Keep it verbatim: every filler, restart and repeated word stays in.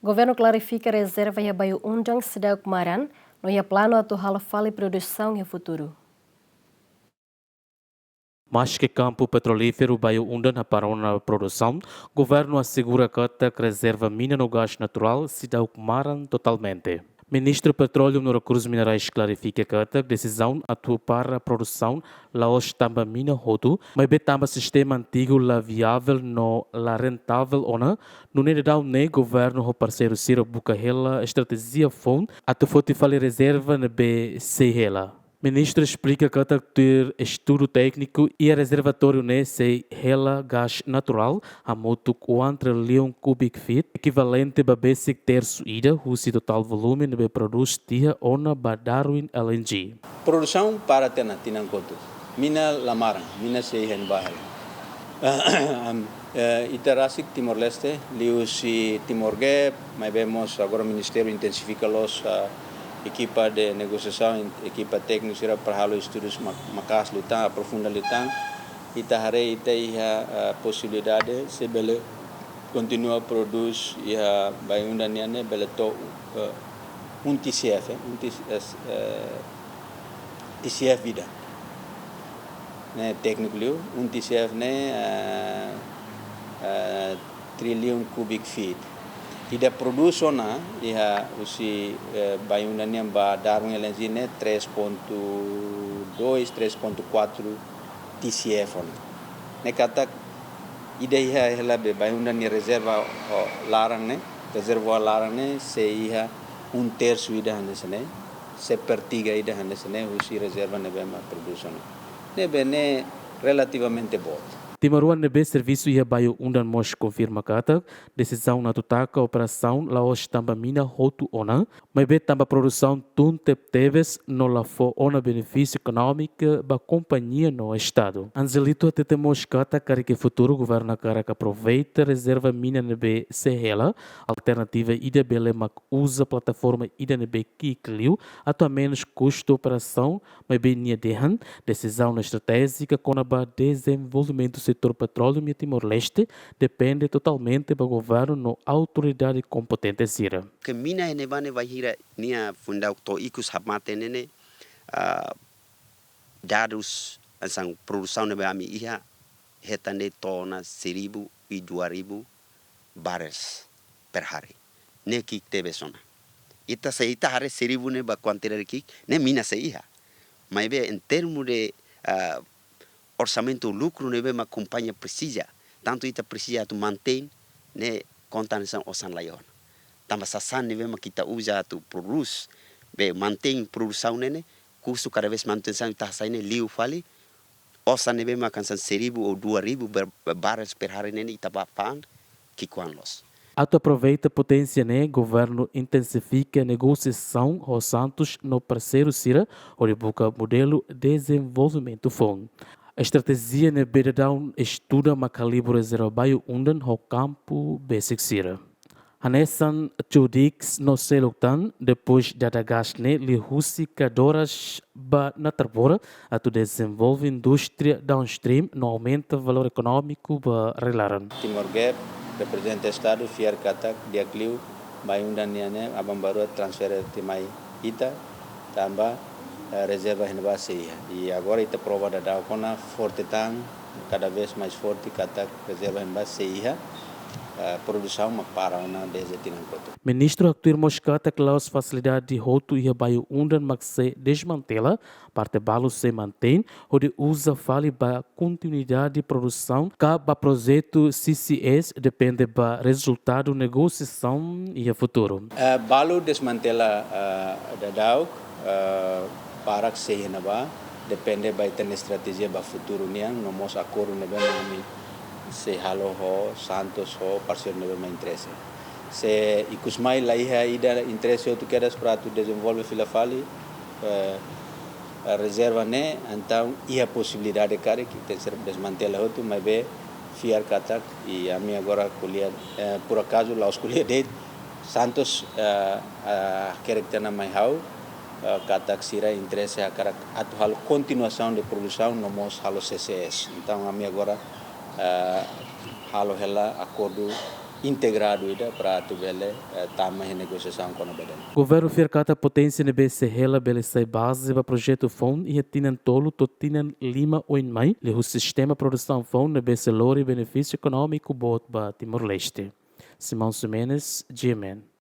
Governu klarifika rezerva iha Bayu-Undan seidauk maran, no iha planu atu halo fali produsaun iha futuru. Maske kampu petrolíferu Bayu-Undan hapara ona produsaun, governu asegura katak rezerva mina no gás naturál seidauk maran totalmente. Ministru Petróleu no Rekursus Minerais klarifika katak desizaun atu para produsaun la'ós tanba mina hotu, maibé tanba sistema antigu la viavel no la rentavel ona, nune'e daudaun ne'e governu ho parseiru sira buka hela estratéjia foun atu foti fali rezerva ne'ebé sei hela. Ministru esplika katak tuir estudu tékniku iha rezervatóriu ne'e sei hela gás naturál hamutuk oan triliun cubic feet, ekivalente ba besik tersu ida husi totál volume ne'ebé prodús tiha ona ba Darwin L N G. Produsaun para tiha ona tinan kotuk. Mina la maran, mina sei iha ne'ebá hela. Am, eh, ita rasik Timor-Leste, liuhusi Timor Gap, maibé mós agora Ministériu intensifika loos, ah, ekipa de negosiasaun, ekipa tékniku sira para halo estudus ma-, maka'as liután, aprofunda liután. Ita haree ita iha, ah, posibilidade, se bele kontinua prodús iha Bayu-Undan nian ne'e bele to'o, eh, um T C F, eh, um T C F, eh, T C F ida. Ne'e tékniku liu, um T C F ne'e, eh, eh, triliun cubic feet. Ida prodús ona iha husi, eh, Bayu-Undan nian ba Darwin L N G ne'e três ponto dois, três ponto quatro T C F ona. Ne'e katak ida iha hela be Bayu-Undan nia rezerva, o, laran ne'e, rezerva laran ne'e sei iha um tersu ida hanesan ne'e, sepertiga ida hanesan ne'e husi rezerva ne'ebé mak prodús ona. Ne'ebé ne'e relativamente boot. Timaruan ne'ebé servisu iha Bayu-Undan mós konfirma katak desizaun atu taka operasaun la'ós tanba mina hotu ona, maibé tanba produsaun tun tebetebes no la fó ona benefísiu ekonómiku ba kompañia no Estadu. Angelito hatete mós katak karik iha futuru governu hakarak aproveita rezerva mina ne'ebé sei hela, alternativa ida bele mak uza plataforma ida ne'ebé ki'ik liu atu amenus kustu operasaun, maibé nia dehan desizaun estratéjika kona-ba dezenvolvimentu setór petróleu iha Timor-Leste depende totalmente ba governu no autoridade kompetente sira. Ke mina iha ne'ebá ne'e bainhira nia fundauk to'o ikus hamate ne'e ne'e, ah, dadus hanesan produsaun ne'ebé ami iha hetan de'it to'o ona seribu i dua ribu barrels per hari. Ne'e ki'ik tebes ona. Ita se ita haree seribu ne'e ba kuantidade ki'ik, ne'e mina sei iha. Maibé em termos de, ah, orsamentu lukru ne'ebé mak kompañia presiza, tantu ita presiza atu mantein, ne'e konta hanesan osan la iha ona. Tanba sasán ne'ebé mak ita uza atu prodús, be mantein produsaun ne'e ne'e, kustu kada vez manutensaun ita hasai ne'e liu fali, osan ne'ebé mak hanesan seribu ou dua ribu bar-, barrels per hari ne'e ne'e ita ba fa'an, ki'ikoan loos. Atu aproveita poténsia ne'e, governu intensifika negosiasaun ho Santos no parseiru sira hodi buka modelu dezenvolvimentu foun. Estratéjia ne'ebé daudaun estuda mak halibur rezerva Bayu-Undan ho kampu besik sira. Hanesan Cudix no seluk tan, depois dada gás ne'e liuhusi Cadoras ba Natarbora, atu dezenvolve indústria downstream no aumenta valór ekonómiku ba rai-laran. Timor Gap, reprezenta Estadu, fiar katak di'ak liu Bayu-Undan nian ne'e aban-bainrua transfere tiha mai ita, tanba, eh, rezerva iha ne'ebá sei iha. I agora ita prova daudaun ona forte tan, kada vez mais forte katak rezerva iha ne'ebá sei iha, eh, produsaun mak para ona dezde tinan kotuk. Ministru haktuir mós katak la'ós fasilidade hotu iha Bayu-Undan mak sei desmantela, parte balu sei mantein, hodi uza fali ba kontinuidade produsaun, ka ba projetu C C S, depende ba rezultadu negosiasaun iha futuru. Eh, balu desmantela, eh, daudauk, eh, barak sei iha ne'ebá, depende ba ita-nia estratéjia ba futuru nian, no mós akordu ne'ebé mak ami sei halo ho Santos ho parseiru ne'ebé mak interese. Se ikus mai la iha ida interese hotu kedas para atu dezenvolve fila fali, eh, eh, rezerva ne'e, entaun iha posibilidade karik ita sei desmantela hotu, maibé fiar katak, i ami agora ko'alia, eh, por akazu la'ós ko'alia de'it, Santos, eh, eh, hakerek tiha ona mai ha'u, eh, katak sira interese hakarak atu halo kontinuasaun de produsaun no mós halo C C S. Entaun ami agora, eh, halo hela akordu integradu ida para atu bele eh, tama iha negosiasaun kona-ba ida-ne'e. Governu fiar katak poténsia ne'ebé sei hela bele sai baze ba projetu foun iha tinan tolu to'o tinan lima oin mai, liuhusi sistema produsaun foun ne'ebé sei lori benefísiu ekonómiku boot ba Timor-Leste. Simão Ximenes, G M N.